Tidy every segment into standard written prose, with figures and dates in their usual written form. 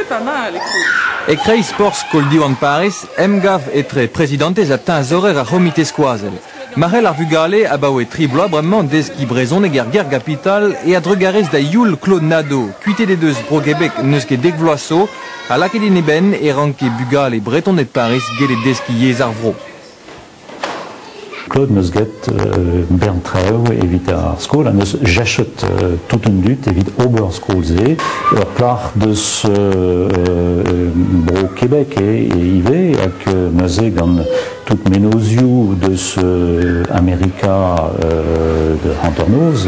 C'est pas mal, écoute. E kreiz porzh skol Diwan Pariz, emgav etre prezidantez ha teñzorer ar c'homite skoazell. Ma c'hell ar vugale abaoe tri bloaz bremañ deskiñ brezhoneg er gêr-gapital e a-drugarez da youl Claude Nadeau, kuitaet he deus Bro-Gebek n'eus ket dek vloaz zo, ha lakaet en e benn e ranke bugale Bretoned Pariz gellet deskiñ yezh ar vro. Claude 'neus graet bern traoù evit ar skol ha 'neus jachet tout an dud evit ober skol-se. Ur plac'h deus bro Québec eo ivez hag neuze gant tout mennozhioù deus Amerika hanternoz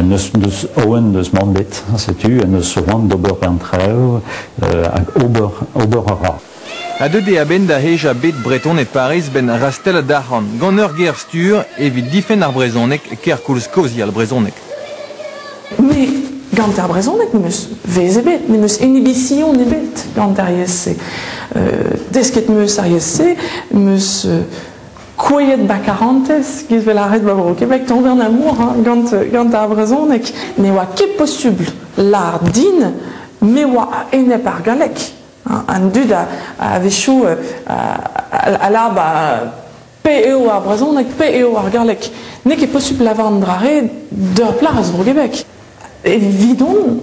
'neus deus Owen deus mann bet setu 'neus c'hoant d'ober bern traoù hag ober ober a ra. Ha deuet eo a-benn da hejañ bet Bretoned Pariz 'benn rastellat arc'hant gant ur ger-stur evit difenn ar brezhoneg kerkoulz kaozeal brezhoneg. Me gant ar brezhoneg n'em eus vezh ebet, n'em eus inhibition ebet gant ar yezh-se. Desket 'm eus ar yezh-se, 'm eus kouezhet ba karantez, giz 'vel lâret 'ba Bro-Kebek, tombé en amour hein, gant, gant ar brezhoneg. Ne oa ket posubl lâr din me oa a-enep ar galleg. An dud a-wechoù a lâr ba pe eo ar brezhoneg pe eo ar galleg. N'eo ket posupl lavar an dra-re d'ur plac'h eus Bro-Gebek. Evidon,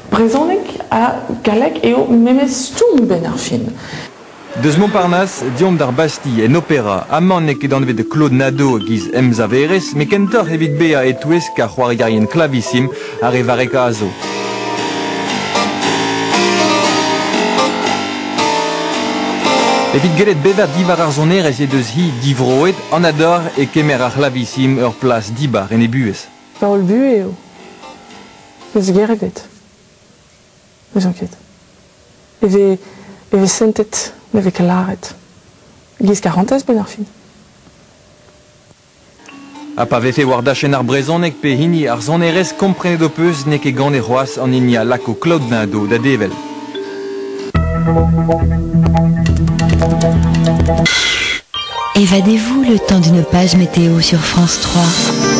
brezhoneg ha galleg eo memes stumm 'benn ar fin. Deus Montparnasse, deomp d'ar Bastille, en opera. Amañ n'eo ket anvet Claude Nadeau e-giz emsaverez, met kentoc'h evit bezañ e-touesk ar c'hoarierien klavisim ar re varrekañ a zo. Evit gellet bevañ diwar ar sonerezh he deus-hi divroet, anat deoc'h e kemer ar c'hlavisim ur plas dibar en he buhez. Taol buhez eo. N'eus ger ebet. N'ouzon ket. E vez, e vez sentet, ne vez ket lâret. Giz karantez 'benn ar fin. Ha pa vefe war dachenn ar brezhoneg pe hini ar sonerezh komprenet ho peus n'eo ket ganet c'hoazh an hini a lako Claude Nadeau da devel. Évadez-vous le temps d'une page météo sur France 3.